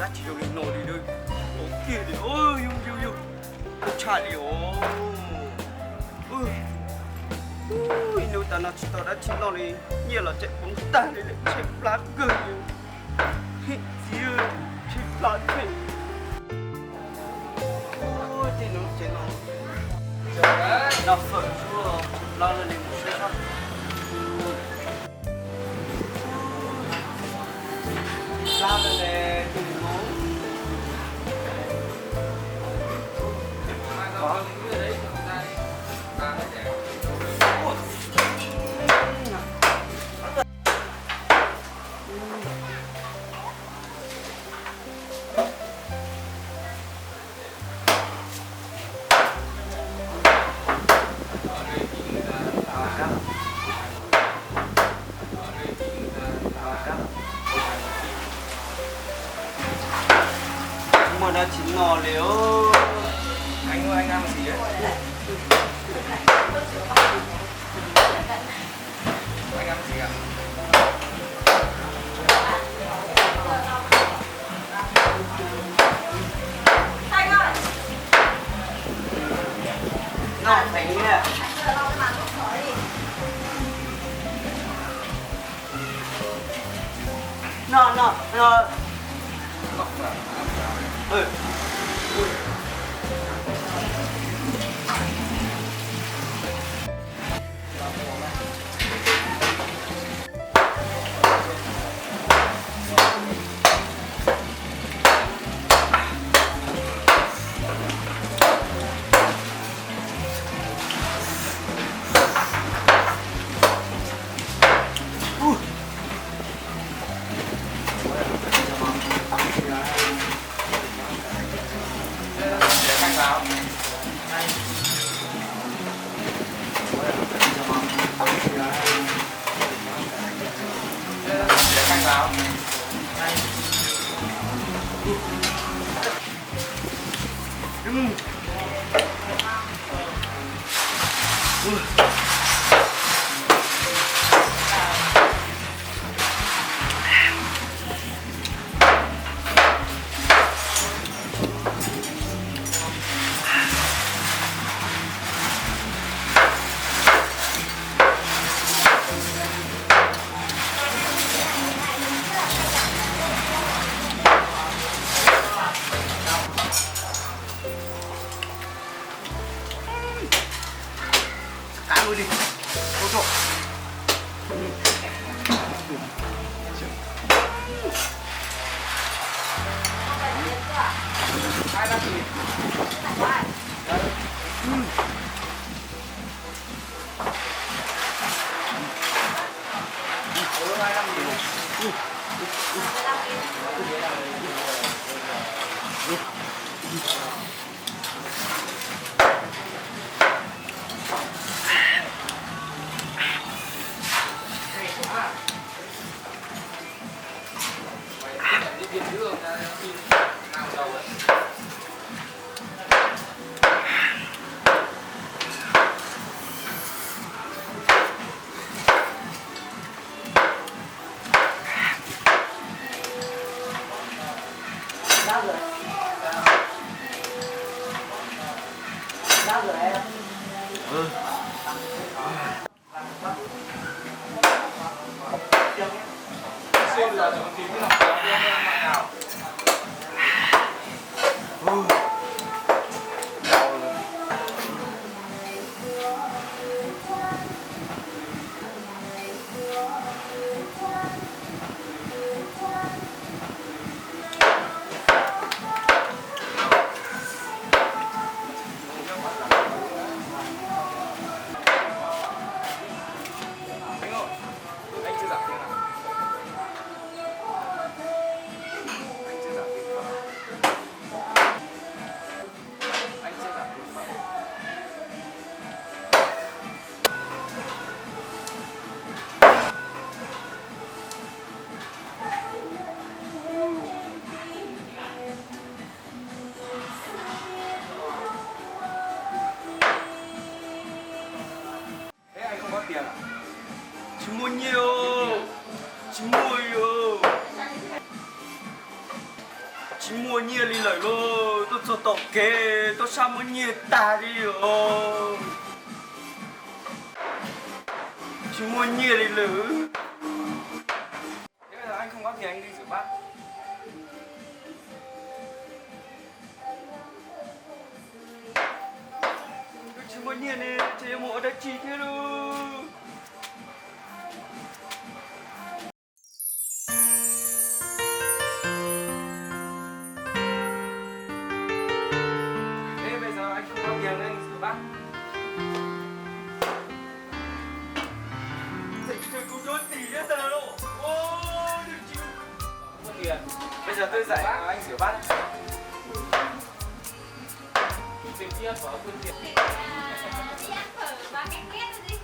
Dab tsi zoo li no li, ua kiag li, yus yus yus, tshaj li os. Ib hnub tas no tsis tau dab tsi noj li, nyiaj los tseem poob tag li, tshem plab kawg li. Txiv, tshem plab thiab. Tej no ces no, noj fawm tshuaj, tshem plab no li mus sab sab. Muaj dab tsi noj li os. Anh ơi, anh ăn gì đấy? Anh ăn gì ạ? Noj heev thiab. Noj, noj, noj. Tsis muaj nyiaj os, tsis muaj os. Tsis muaj nyiaj li lawm lauj, tuaj txog tom kev tuaj sab muab nyiaj tag li os. Tsis muaj nyiaj li lawm. Anh không có tiền anh đi rửa bát. Tsis muaj nyiaj ne, ces yuav mus ua dab tsi thiab lauj? Ê, bây giờ anh không có tiền anh rửa bát. Thầy trừ cô trốn tìm nhất tờ lộ. Ô, được chứ. Không có tiền. Bây giờ tôi dạy anh rửa bát. Tìm tiếp có phương tiện. Đi ăn phở và canh két đi.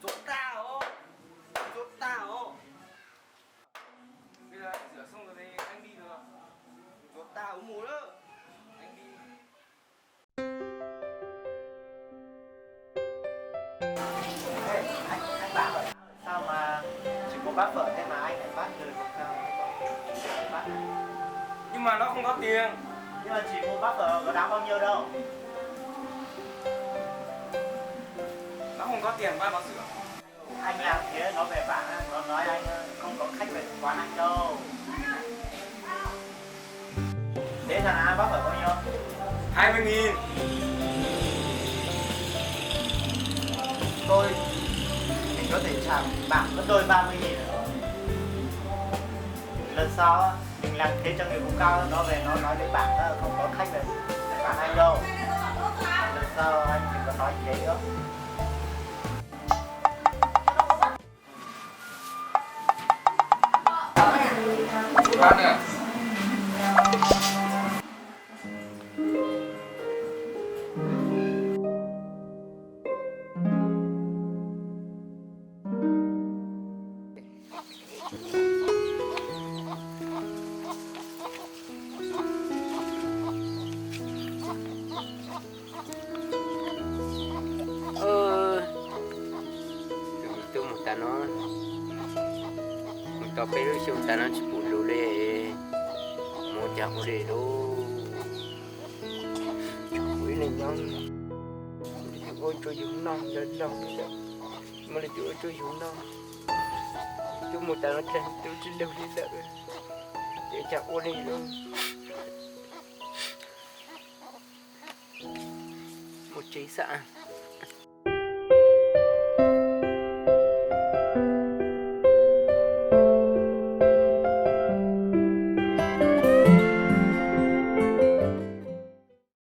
Rau tag os. Rau tag os. Bây giờ anh rửa xong rồi thì anh đi được. Rau tag ua mus lawm. Anh đi. Ê, anh, anh bảo rồi. Sao mà chỉ một bát phở thế mà anh lại bắt người một, ờ, một con bát này? Nhưng mà nó không có tiền. Nhưng mà chỉ một bát phở có đáng bao nhiêu đâu. Nó không có tiền, ba nó sửa. Anh làm thế nó về bản, nó nói anh không có khách về quán anh đâu. Thế thằng An bác ở bao nhiêu? Hai mươi nghìn. Tôi, mình có thể trả bạn gấp đôi ba mươi nghìn. Lần sau á, mình làm thế cho người không cao hơn nó về, nó nói với bạn là không có khách về, về quán anh đâu. Tus me tub mus tas no, mus tau peb lub xyoo tas no tsis pum lus li, mus cas ua li lauj. Ua ib leeg nyob, ua rau yus noj los laug, muaj leej twg ua rau yus noj. Tub mus tas no tsis laug li lawm, ces cas ua li lauj. Mus tsev xwb.